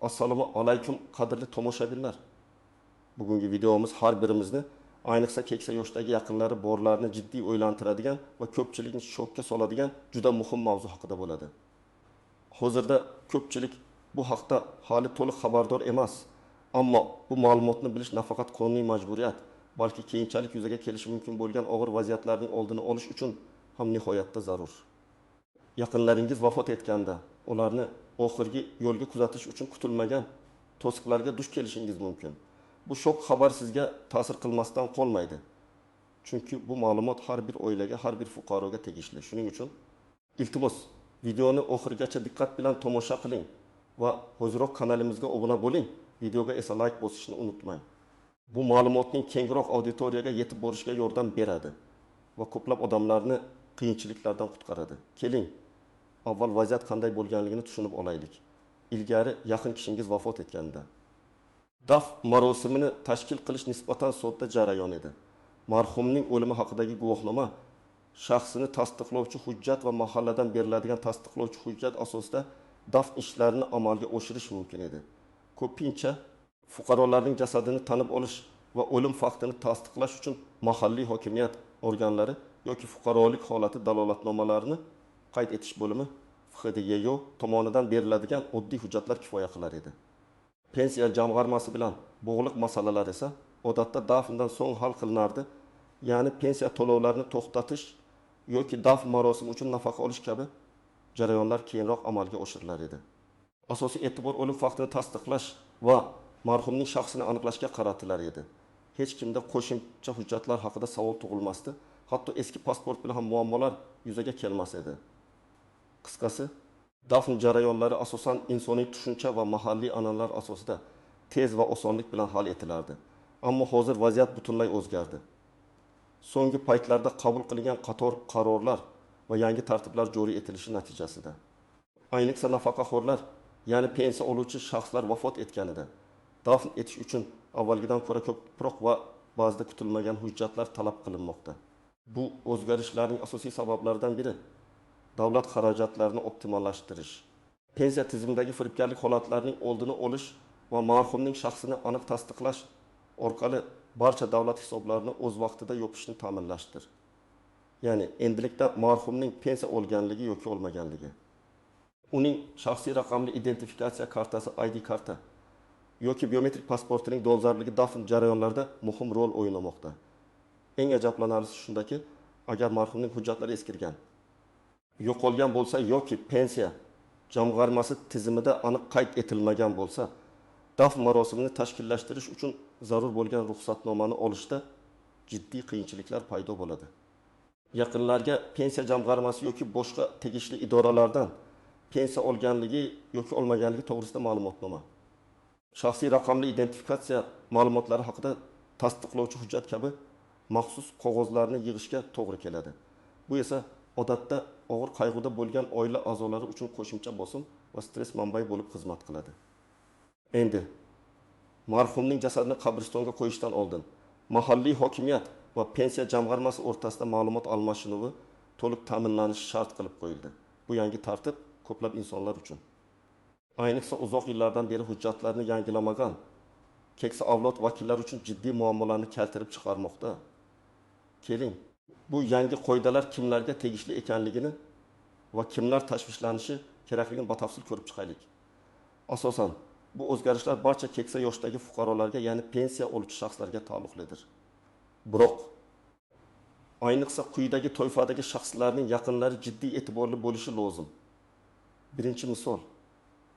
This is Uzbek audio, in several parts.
Assalomu alaykum qadrli tomoshabinlar. Bugungi videomiz har birimizni, ayniqsa keksa yoshdagi yaqinlari borlarni jiddiy o'ylantiradigan va ko'pchilikni shokka soladigan juda muhim mavzu haqida bo'ladi. Hozirda ko'pchilik bu haqda hali to'liq xabardor emas, ammo bu ma'lumotni bilish nafaqat qonuniy majburiyat, balki keyinchalik yuzaga kelishi mumkin bo'lgan og'ir vaziyatlarning oldini olish uchun ham nihoyatda zarur. Yaqinlaringiz vafot etganda ularni oxirgi yo'lga kuzatish uchun kutilmagan to'siqlarga duch kelishingiz mumkin. Bu shok xabar sizga ta'sir qilmasdan qolmaydi. Chunki bu ma'lumot har bir oilaga, har bir fuqaroga tegishli. Shuning uchun iltimos, videoni oxirigacha diqqat bilan tomosha qiling va hoziroq kanalimizga obuna bo'ling. Videoga esa like bosishni unutmang. Bu ma'lumotning kengroq auditoriyaga yetib borishiga yordam beradi va ko'plab odamlarni qiyinchiliklardan qutqaradi. Keling, avval vaziyat qanday bo'lganligini tushunib olaylik. Ilgari yaqin kishingiz vafot etganda daf marosimini tashkil qilish nisbatan sodda jarayon edi. Marhumning o'limi haqidagi guvohnoma, shaxsini tasdiqlovchi hujjat va mahalladan beriladigan tasdiqlovchi hujjat asosida daf ishlarini amalga oshirish mumkin edi. Ko'pincha fuqarolarning jasadini tanib olish va o'lim faktini tasdiqlash uchun mahalliy hokimiyat organlari yoki fuqarolik holati dalolatnomalarini qayd etish bo'limi FHDYO tomonidan beriladigan oddiy hujjatlar kifoya qilar edi. Pensiya jamg'armasi bilan bog'liq masalalar esa odatda dafndan so'ng hal qilinardi, ya'ni pensiya to'lovlarini to'xtatish yoki dafn marosimi uchun nafaqa olish kabi jarayonlar keyinroq amalga oshirilar edi. Asosiy e'tibor o'lim faktini tasdiqlash va marhumning shaxsini aniqlashga qaratilar edi. Hech kimda qo'shimcha hujjatlar haqida savol tug'ilmasdi, hatto eski pasport bilan ham muammolar yuzaga kelmas edi. Qisqasi, dafn jarayonlari asosan insoniy tushuncha va mahalliy an'analar asosida tez va osonlik bilan hal etilardi. Ammo hozir vaziyat butunlay o'zgardi. So'nggi paytlarda qabul qilingan qator qarorlar va yangi tartiblar joriy etilishi natijasida, ayniqsa nafaqaxo'rlar, ya'ni pensiya oluvchi shaxslar vafot etganida dafn etish uchun avvalgidan ko'ra ko'proq va ba'zida kutilmagan hujjatlar talab qilinmoqda. Bu o'zgarishlarning asosiy sabablaridan biri davlat xarajatlarini optimallashtirish, pensiya tizimidagi firibgarlik holatlarining oldini olish va marhumning shaxsini aniq tasdiqlash orqali barcha davlat hisoblarini o'z vaqtida yopishni ta'minlashdir. Ya'ni endilikda marhumning pensiya olganligi yoki olmaganligi, uning shaxsiy raqamli identifikatsiya kartasi ID karta yoki biometrik pasportining dolzarbligi dafn jarayonlarida muhim rol o'ynamoqda. Eng ajablanarlisi shundaki, agar marhumning hujjatlari eskirgan, yo'qolgan bo'lsa yoki pensiya jamg'armasi tizimida aniq qayd etilmagan bo'lsa, dafn marosimini tashkillashtirish uchun zarur bo'lgan ruxsatnomani olishda jiddiy qiyinchiliklar paydo bo'ladi. Yaqinlarga pensiya jamg'armasi yoki boshqa tegishli idoralardan pensiya olganligi yoki olmaganligi to'g'risida ma'lumotnoma, shaxsiy raqamli identifikatsiya ma'lumotlari haqida tasdiqlovchi hujjat kabi maxsus qog'ozlarni yig'ishga to'g'ri keladi. Bu esa odatda og'ir qayg'uda bo'lgan oila a'zolari uchun qo'shimcha bosim va stress manbai bo'lib xizmat qiladi. Endi marhumning jasadini qabristonga qo'yishdan oldin mahalliy hokimiyat va pensiya jamg'armasi o'rtasida ma'lumot almashinuvi to'liq ta'minlanishi shart qilib qo'yildi. Bu yangi tartib ko'plab insonlar uchun, ayniqsa uzoq yillardan beri hujjatlarni yangilamagan keksa avlod vakillari uchun jiddiy muammolarni keltirib chiqarmoqda. Keling, bu yangi qoidalar kimlarga tegishli ekanligini va kimlar tashvishlanishi kerakligini batafsil ko'rib chiqaylik. Asosan bu o'zgarishlar barcha keksa yoshdagi fuqarolarga, ya'ni pensiya oluvchi shaxslarga taalluqlidir. Biroq ayniqsa quyidagi toifadagi shaxslarning yaqinlari jiddiy e'tiborli bo'lishi lozim. Birinchi misol.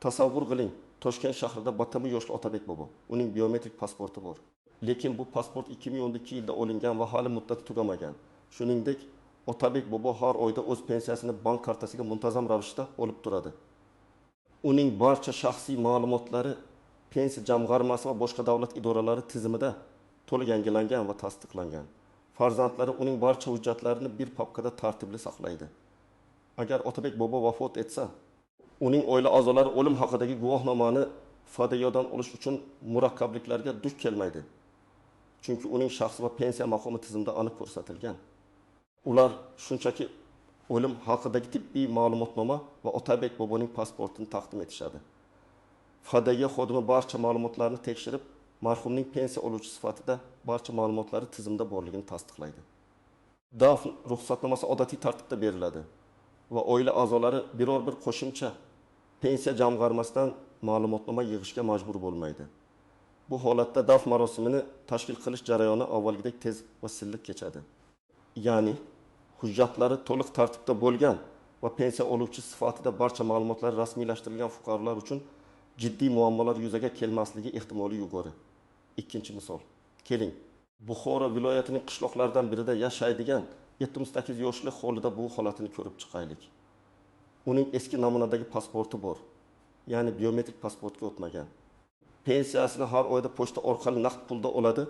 Tasavvur qiling, Toshkent shahrida Batami yoshli Otabek bobo. Uning biometrik pasporti bor. Lekin bu pasport 2012 yilda olingan va hali muddati tugamagan. Shuningdek, Otabek bobo har oyda o'z pensiyasini bank kartasiga muntazam ravishda olib turadi. Uning barcha shaxsiy ma'lumotlari pensiya jamg'armasi va boshqa davlat idoralari tizimida to'liq yangilangan va tasdiqlangan. Farzandlari uning barcha hujjatlarini bir papkada tartibli saqlaydi. Agar Otabek bobo vafot etsa, uning oila a'zolari o'lim haqidagi guvohnomani FHDYodan olish uchun murakkabliklarga duch kelmaydi. Chunki uning shaxsi va pensiya maqomi tizimda aniq ko'rsatilgan. Ular shunchaki o'lim haqidagi tibbiy ma'lumotnoma va Otabek boboning pasportini taqdim etishadi. FHDYo xodimi barcha ma'lumotlarni tekshirib, marhumning pensiya oluvchi sifatida barcha ma'lumotlari tizimda borligini tasdiqlaydi. Dafn ruxsatnomasi odatiy tartibda beriladi va oila a'zolari biror bir qo'shimcha Pensiya jamg'armasidan ma'lumotnoma yig'ishga majbur bo'lmaydi. Bu holatda dafn marosimini tashkil qilish jarayoni avvalgidek tez va silliq kechadi. Ya'ni hujjatlari to'liq tartibda bo'lgan va pensiya oluvchi sifatida barcha ma'lumotlar rasmiylashtirilgan fuqarolar uchun jiddiy muammolar yuzaga kelmasligi ehtimoli yuqori. Ikkinchi misol. Keling, Buxoro viloyatining qishloqlaridan birida yashaydigan 78 yoshli Xolida bu holatini ko'rib chiqaylik. Uning eski namunadagi pasporti bor, ya'ni biometrik pasportga o'tmagan. Pensiyasini har oyda pochta orqali naqd pulda oladi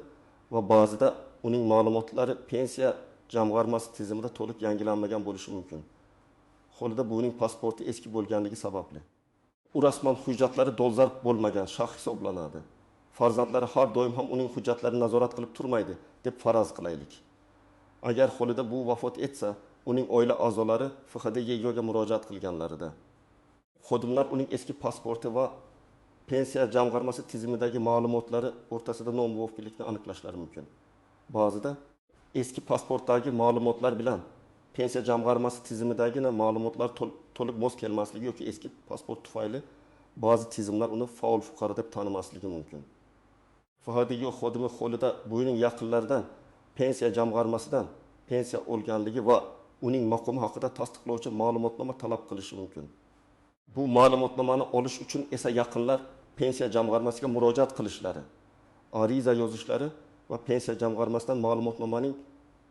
va ba'zida uning ma'lumotlari pensiya jamg'armasi tizimida to'liq yangilanmagan bo'lishi mumkin. Xolida buning pasporti eski bo'lganligi sababli u rasman hujjatlari dolzarb bo'lmagan shaxs hisoblanadi. Farzandlari har doim ham uning hujjatlarini nazorat qilib turmaydi deb faraz qilaylik. Agar Xolida bu vafot etsa, uning oila a'zolari FHDYoga murojaat qilganlarida xodimlar uning eski pasporti va pensiya jamg'armasi tizimidagi ma'lumotlari o'rtasida nomuvofiqlikni aniqlashlari mumkin. Ba'zida eski pasportdagi ma'lumotlar bilan pensiya jamg'armasi tizimidagi ma'lumotlar to'liq mos kelmasligi yoki eski pasport tufayli ba'zi tizimlar uni faol fuqaro deb tanimasligi mumkin. FHDYo xodimi Xolida buning yaqinlaridan pensiya jamg'armasidan pensiya olganligi va uning maqomi haqida tasdiqlovchi ma'lumotnoma talab qilishi mumkin. Bu ma'lumotnomani olish uchun esa yaqinlar pensiya jamg'armasiga murojaat qilishlari, ariza yozishlari va pensiya jamg'armasidan ma'lumotnomaning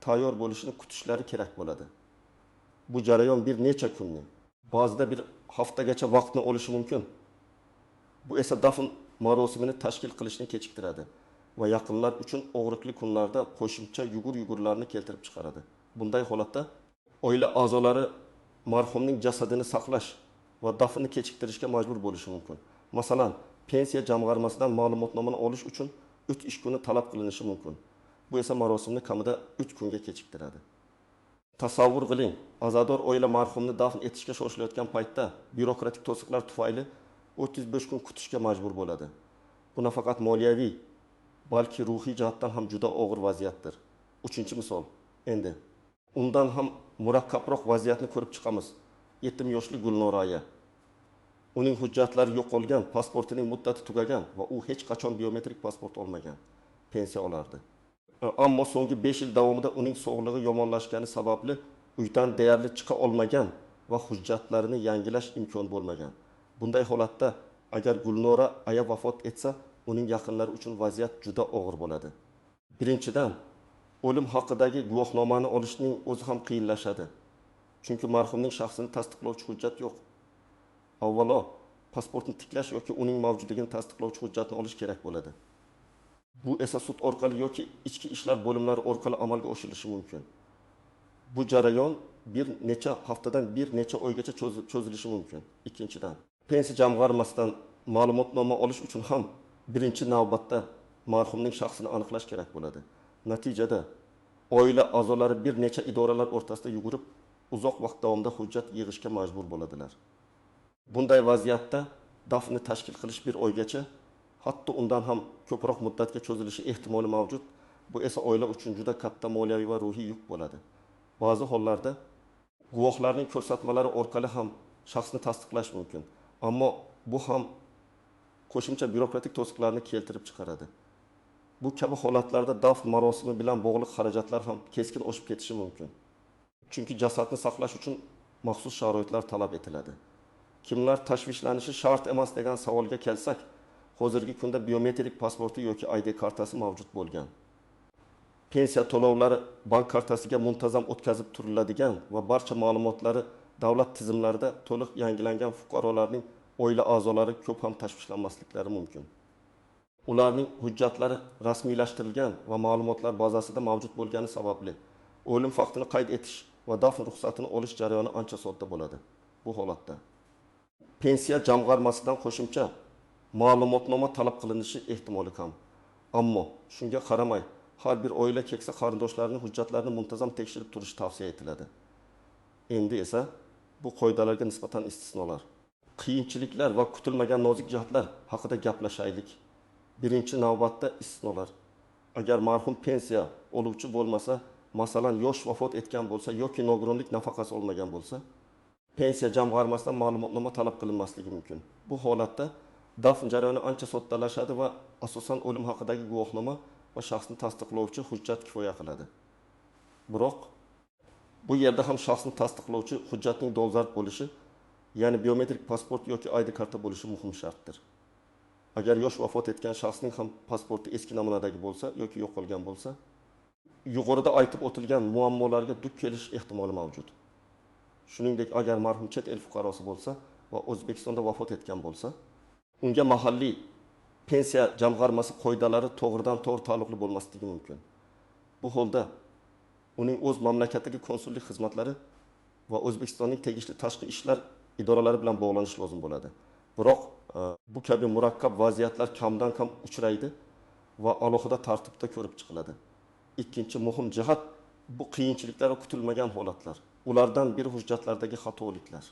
tayyor bo'lishini kutishlari kerak bo'ladi. Bu jarayon bir necha kunni, ba'zida bir haftagacha vaqtni olishi mumkin. Bu esa dafn marosimini tashkil qilishni kechiktiradi va yaqinlar uchun og'riqli kunlarda qo'shimcha yugur-yugurlarni keltirib chiqaradi. Bunday holatda oila a'zolari marhumning jasadini saqlash va dafnni kechiktirishga majbur bo'lishi mumkin. Masalan, pensiya jamg'armasidan ma'lumotnomani olish uchun 3 ish kuni talab qilinishi mumkin. Bu esa marosimni kamida 3 kunga kechiktiradi. Tasavvur qiling, azador oila marhumni dafn etishga shoshilayotgan paytda byurokratik to'siqlar tufayli 35 kun kutishga majbur bo'ladi. Bu nafaqat moliyaviy, balki ruhiy jihatdan ham juda og'ir vaziyatdir. Uchinchi misol. Endi undan ham murakkabroq vaziyatni ko'rib chiqamiz. 7 yoshli Gulnora aya. Uning hujjatlari yo'qolgan, pasportining muddati tugagan va u hech qachon biometrik pasport olmagan. Pensiya olardi. Ammo so'nggi 5 yil davomida uning sog'lig'i yomonlashgani sababli uydan deyarli chiqa olmagan va hujjatlarini yangilash imkoni bo'lmagan. Bunday holatda agar Gulnora aya vafot etsa, uning yaqinlari uchun vaziyat juda og'ir bo'ladi. Birinchidan, o'lim haqidagi guvohnomani olishning o'zi ham qiyinlashadi. Chunki marhumning shaxsini tasdiqlovchi hujjat yo'q. Avvalo, pasportni tiklash yoki uning mavjudligini tasdiqlovchi hujjatni olish kerak bo'ladi. Bu esa sud orqali yoki ichki ishlar bo'limlari orqali amalga oshirilishi mumkin. Bu jarayon bir necha haftadan bir necha oygacha cho'zilishi mumkin. Ikkinchidan, pensiya jamg'armasidan ma'lumotnoma olish uchun ham birinchi navbatda marhumning shaxsini aniqlash kerak bo'ladi. Natijada oila a'zolari bir necha idoralar o'rtasida yugurib, uzoq vaqt davomida hujjat yig'ishga majbur bo'ladilar. Bunday vaziyatda dafnni tashkil qilish bir oygacha, hatto undan ham ko'proq muddatga cho'zilishi ehtimoli mavjud. Bu esa oila uchun juda katta moliyaviy va ruhiy yuk bo'ladi. Ba'zi hollarda guvohlarning ko'rsatmalari orqali ham shaxsni tasdiqlash mumkin. Ammo bu ham qo'shimcha byurokratik to'siqlarni keltirib chiqaradi. Bu kabi holatlarda dafn marosimi bilan bog'liq xarajatlar ham keskin oshib ketishi mumkin. Chunki jasadni saqlash uchun maxsus sharoitlar talab etiladi. Kimlar tashvishlanishi shart emas degan savolga kelsak, hozirgi kunda biometrik pasporti yoki ID kartasi mavjud bo'lgan. Pensiya to'lovlari bank kartasiga muntazam o'tkazib turiladigan va barcha ma'lumotlari davlat tizimlarida to'liq yangilangan fuqarolarning oila a'zolari ko'p ham tashvishlanmasliklari mumkin. Ularning hujjatlari rasmiylashtirilgan va ma'lumotlar bazasida mavjud bo'lgani sababli o'lim faktini qayd etish va dafn ruxsatini olish jarayoni ancha sodda bo'ladi. Bu holatda pensiya jamg'armasidan qo'shimcha ma'lumotnoma talab qilinishi ehtimoli kam. Ammo shunga qaramay har bir oila keksa qarindoshlarining hujjatlarini muntazam tekshirib turish tavsiya etiladi. Endi esa bu qoidalarga nisbatan istisnolar. qiyinchiliklar va kutilmagan nozik jihatlar haqida gaplashaylik. Birinchi navbatda istisnolar. Agar marhum pensiya oluvchi bo'lmasa, masalan, yosh vafot etgan bo'lsa yoki nogironlik nafaqasi olmagan bo'lsa, pensiya jamg'armasidan ma'lumotnoma talab qilinmasligi mumkin. Bu holatda dafn jarayoni ancha soddalashadi va asosan o'lim haqidagi guvohnoma va shaxsni tasdiqlovchi hujjat kifoya qiladi. Biroq bu yerda ham shaxsni tasdiqlovchi hujjatning dolzarb bo'lishi, ya'ni biometrik pasport yoki ID karta bo'lishi muhim shartdir. Agar yosh vafot etgan shaxsning ham pasporti eski namunadagi bo'lsa yoki yo'qolgan bo'lsa, yuqorida aytib o'tilgan muammolarga duch kelish ehtimoli mavjud. Shuningdek, agar marhum chet el fuqarosi bo'lsa va O'zbekistonda vafot etgan bo'lsa, unga mahalliy pensiya jamg'armasi qoidalari to'g'ridan to'g'ri taalluqli bo'lmasligi mumkin. Bu holda uning o'z mamlakatidagi konsullik xizmatlari va O'zbekistonning tegishli tashqi ishlar idoralari bilan bog'lanish lozim bo'ladi. Biroq bu kabi murakkab vaziyatlar kamdan kam uchraydi va alohida tartibda ko'rib chiqiladi. Ikkinchi muhim jihat bu qiyinchiliklar va kutilmagan holatlar. Ulardan biri hujjatlardagi xatoliklar.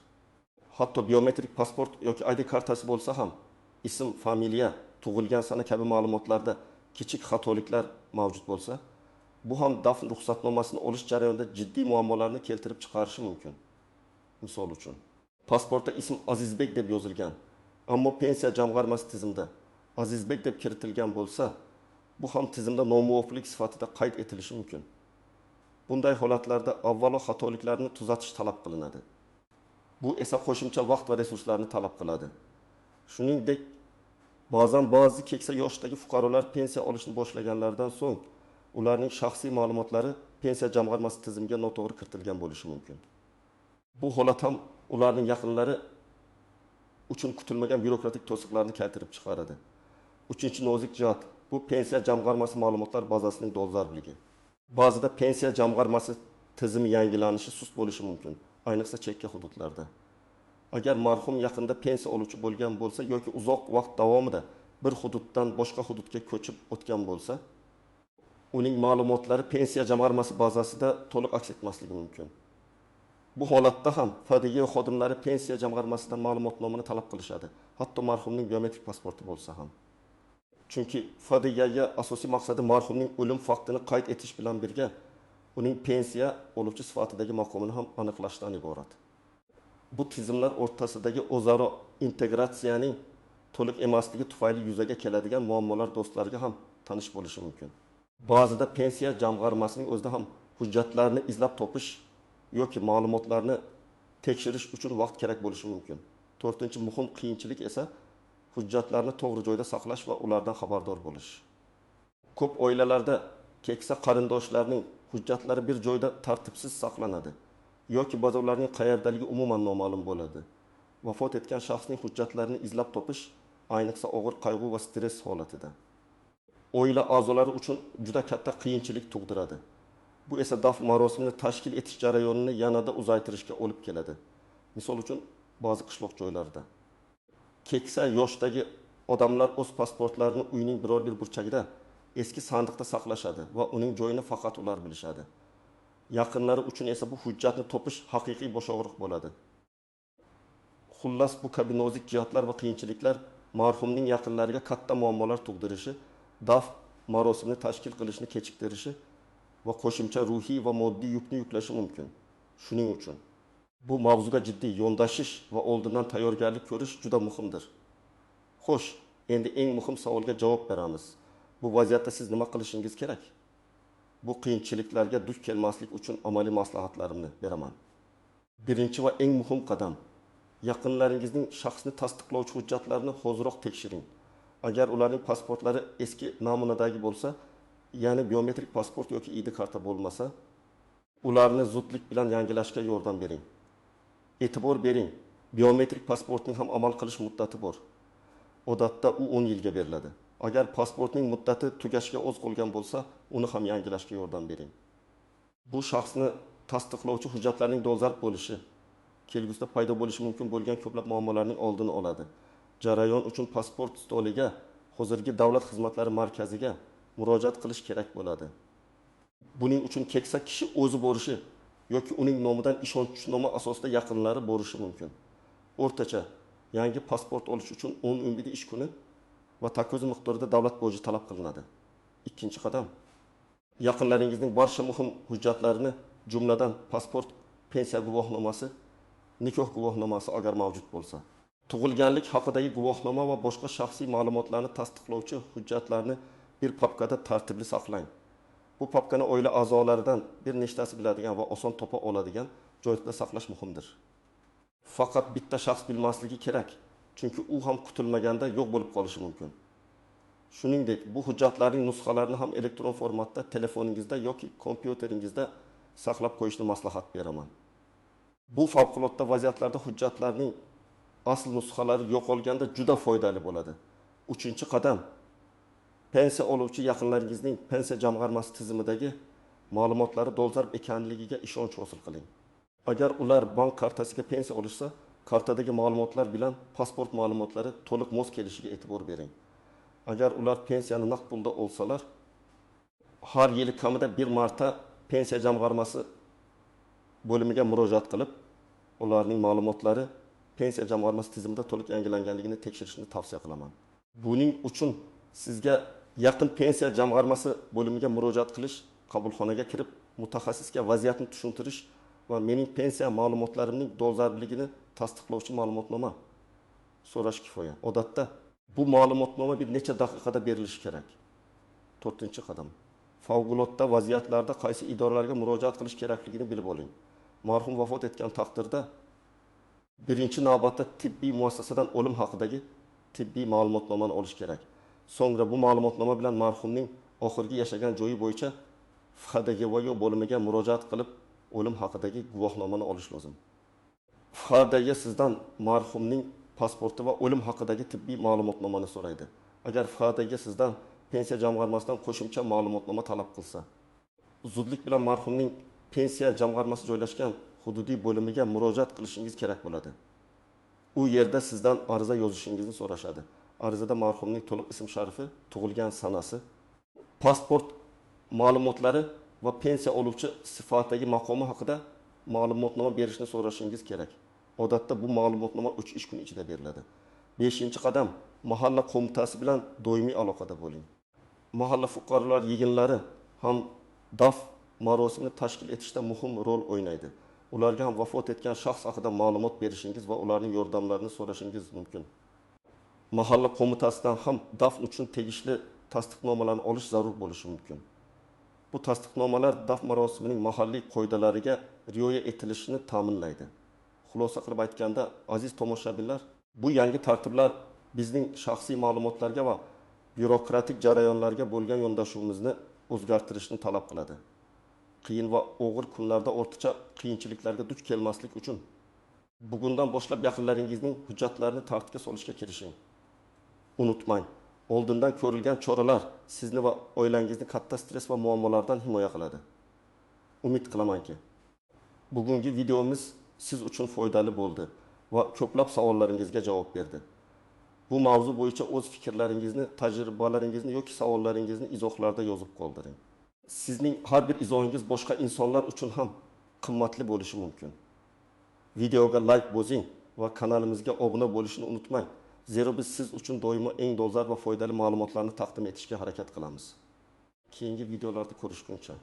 Hatto biometrik pasport yoki ID kartasi bo'lsa ham ism, familiya, tug'ilgan sana kabi ma'lumotlarda kichik xatoliklar mavjud bo'lsa, bu ham dafn ruxsatnomasini olish jarayonida jiddiy muammolarni keltirib chiqarishi mumkin. Misol uchun, pasportda ism Azizbek deb yozilgan, ammo pensiya jamg'armasi tizimida Azizbek deb kiritilgan bo'lsa, bu ham tizimda nomuvofiqlik sifatida qayd etilishi mumkin. Bunday holatlarda avvalo xatoliklarni tuzatish talab qilinadi. Bu esa qo'shimcha vaqt va resurslarni talab qiladi. Shuningdek, ba'zan ba'zi keksa yoshdagi fuqarolar pensiya olishni boshlaganlaridan so'ng ularning shaxsiy ma'lumotlari pensiya jamg'armasi tizimiga noto'g'ri kiritilgan bo'lishi mumkin. Bu holat ham ularning yaqinlari uchun kutilmagan byurokratik to'siqlarni keltirib chiqaradi. Uchinchi nozik jihat bu pensiya jamg'armasi ma'lumotlar bazasining dolzarbligi. Ba'zida pensiya jamg'armasi tizimi yangilanishi sust bo'lishi mumkin, ayniqsa chekka hududlarda. Agar marhum yaqinda pensiya oluvchi bo'lgan bo'lsa yoki uzoq vaqt davomida bir hududdan boshqa hududga ko'chib o'tgan bo'lsa, uning ma'lumotlari pensiya jamg'armasi bazasida to'liq aks etmasligi mumkin. Bu holatda ham FDG xodimlari pensiya jamg'armasidan ma'lumotnomani talab qilishadi, hatto marhumning biometrik pasporti bo'lsa ham. Chunki FDGga asosiy maqsadi marhumning o'lim faktini qayd etish bilan birga uning pensiya oluvchi sifatidagi maqomini ham aniqlashdan iborat. Bu tizimlar o'rtasidagi o'zaro integratsiyaning to'liq emasligi tufayli yuzaga keladigan muammolar do'stlarga ham tanish bo'lishi mumkin. Ba'zida pensiya jamg'armasining o'zida ham hujjatlarni izlab topish yoki ma'lumotlarni tekshirish uchun vaqt kerak bo'lishi mumkin. To'rtinchi muhim qiyinchilik esa hujjatlarni to'g'ri joyda saqlash va ulardan xabardor bo'lish. Ko'p oilalarda keksa qarindoshlarning hujjatlari bir joyda tartibsiz saqlanadi yoki ba'zi ularning qayerdaligi umuman noma'lum bo'ladi. Vafot etgan shaxsning hujjatlarini izlab topish ayniqsa og'ir qayg'u va stress holatida oila a'zolari uchun juda katta qiyinchilik tug'diradi. Bu esa dafn marosimini tashkil etish jarayonini yanada uzaytirishga olib keladi. Misol uchun, ba'zi qishloq joylarida keksa yoshdagi odamlar o'z pasportlarini uyning biror bir burchagida eski sandiqda saqlashadi va uning joyini faqat ular bilishadi. Yaqinlari uchun esa bu hujjatni topish haqiqiy boshog'riq bo'ladi. Xullas, bu kabi nozik jihatlar va qiyinchiliklar marhumning yaqinlariga katta muammolar tug'dirishi, dafn marosimini tashkil qilishni kechiktirishi va qo'shimcha ruhiy va moddiy yukni yuklashi mumkin. Shuning uchun bu mavzuga jiddiy yondashish va oldindan tayyorgarlik ko'rish juda muhimdir. Xo'sh, endi eng muhim savolga javob beramiz. Bu vaziyatda siz nima qilishingiz kerak? Bu qiyinchiliklarga duch kelmaslik uchun amaliy maslahatlarimni beraman. Birinchi va eng muhim qadam: yaqinlaringizning shaxsni tasdiqlovchi hujjatlarini hoziroq tekshiring. Agar ularning pasportlari eski namunadagi bo'lsa, ya'ni biometrik pasport yoki ID karta bo'lmasa, ularni zudlik bilan yangilashga yordam bering. E'tibor bering, biometrik pasportning ham amal qilish muddati bor. Odatda u 10 yilga beriladi. Agar pasportning muddati tugashiga oz qolgan bo'lsa, uni ham yangilashga yordam bering. Bu shaxsni tasdiqlovchi hujjatlarning dolzarb bo'lishi, kelgusida paydo bo'lishi mumkin bo'lgan ko'plab muammolarning oldini oladi. Jarayon uchun pasport stoliga, hozirgi davlat xizmatlari markaziga murojaat qilish kerak bo'ladi. Buning uchun keksa kishi o'zi borishi yoki uning nomidan ishonchnoma asosida yaqinlari borishi mumkin. O'rtacha Yangi pasport olish uchun 10-11 ish kuni va takoz miqdorida davlat boji talab qilinadi. Ikkinchi qadam. Yaqinlaringizning barcha muhim hujjatlarini, jumladan pasport, pensiya guvohnomasi, nikoh guvohnomasi agar mavjud bo'lsa, tug'ilganlik haqidagi guvohnoma va boshqa shaxsiy ma'lumotlarni tasdiqlovchi hujjatlarni bir papkada tartibli saqlang. Bu papkani oila a'zolaridan bir nechtasi biladigan va oson topa oladigan joyda saqlash muhimdir. Faqat bitta shaxs bilmasligi kerak, chunki u ham kutilmaganda yo'q bo'lib qolishi mumkin. Shuningdek, bu hujjatlarning nusxalarini ham elektron formatda telefoningizda yoki kompyuteringizda saqlab qo'yishni maslahat beraman. Bu favqulodda vaziyatlarda hujjatlarning asl nusxalari yo'qolganda juda foydali bo'ladi. Uchinchi qadam. Pensiya oluvchi yaqinlaringizning pensiya jamg'armasi tizimidagi ma'lumotlari dolzarb ekanligiga ishonch hosil qiling. Agar ular bank kartasiga pensiya olishsa, kartadagi ma'lumotlar bilan pasport ma'lumotlari to'liq mos kelishiga e'tibor bering. Agar ular pensiyani naqd pulda olsalar, har yili kamida bir marta pensiya jamg'armasi bo'limiga murojaat qilib, ularning ma'lumotlari pensiya jamg'armasi tizimida to'liq yangilanganligini tekshirishni tavsiya qilaman. Buning uchun sizga yaqin pensiya jamg'armasi bo'limiga murojaat qilish, qabulxonaga kirib, mutaxassisga vaziyatni tushuntirish va mening pensiya ma'lumotlarimning dolzarbligini tasdiqlovchi ma'lumotnoma so'rash kifoya. Odatda bu ma'lumotnoma bir necha daqiqada berilishi kerak. To'rtinchi qadam. Favqulodda vaziyatlarda qaysi idoralarga murojaat qilish kerakligini bilib oling. Marhum vafot etgan taqdirda birinchi navbatda tibbiy muassasadan o'lim haqidagi tibbiy ma'lumotnomani olish kerak. So'ngra bu ma'lumotnoma bilan marhumning oxirgi yashagan joyi bo'yicha FHDGVO bo'limiga murojaat qilib, o'lim haqidagi guvohnomani olish lozim. FHDG sizdan marhumning pasporti va o'lim haqidagi tibbiy ma'lumotnomani so'raydi. Agar FHDG sizdan pensiya jamg'armasidan qo'shimcha ma'lumotnoma talab qilsa, zudlik bilan marhumning pensiya jamg'armasi joylashgan hududiy bo'limiga murojaat qilishingiz kerak bo'ladi. U yerda sizdan ariza yozishingizni so'rashadi. Arizada marhumning to'liq ism sharifi, tug'ilgan sanasi, pasport ma'lumotlari va pensiya oluvchi sifatidagi maqomi haqida ma'lumotnoma berishni so'rashingiz kerak. Odatda bu ma'lumotnoma 3 ish kuni ichida beriladi. 5-qadam. Mahalla qo'mitasi bilan doimiy aloqada bo'ling. Mahalla fuqarolar yig'inlari ham daf marosimini tashkil etishda muhim rol o'ynaydi. Ularga ham vafot etgan shaxs haqida ma'lumot berishingiz va ularning yordamlarini so'rashingiz mumkin. Mahalla qo'mitasidan ham dafn uchun tegishli tasdiqnomalarni olish zarur bo'lishi mumkin. Bu tasdiqnomalar dafn marosimining mahalliy qoidalariga rioya etilishini ta'minlaydi. Xulosa qilib aytganda, aziz tomoshabinlar, bu yangi tartiblar bizning shaxsiy ma'lumotlarga va byurokratik jarayonlarga bo'lgan yondashuvimizni o'zgartirishni talab qiladi. Qiyin va og'ir kunlarda ortiqcha qiyinchiliklarga duch kelmaslik uchun bugundan boshlab yaqinlaringizning hujjatlarini tartibga solishga kirishing. Unutmang, oldindan ko'rilgan choralar sizni va oilangizni katta stress va muammolardan himoya qiladi. Umid qilamanki, bugungi videomiz siz uchun foydali bo'ldi va ko'plab savollaringizga javob berdi. Bu mavzu bo'yicha o'z fikrlaringizni, tajribalaringizni yoki savollaringizni izohlarda yozib qoldiring. Sizning har bir izohingiz boshqa insonlar uchun ham qimmatli bo'lishi mumkin. Videoga like bosing va kanalimizga obuna bo'lishni unutmang. Zero biz siz uchun doimo eng dolzarb va foydali ma'lumotlarni taqdim etishga harakat qilamiz. Keyingi videolarda ko'rishguncha.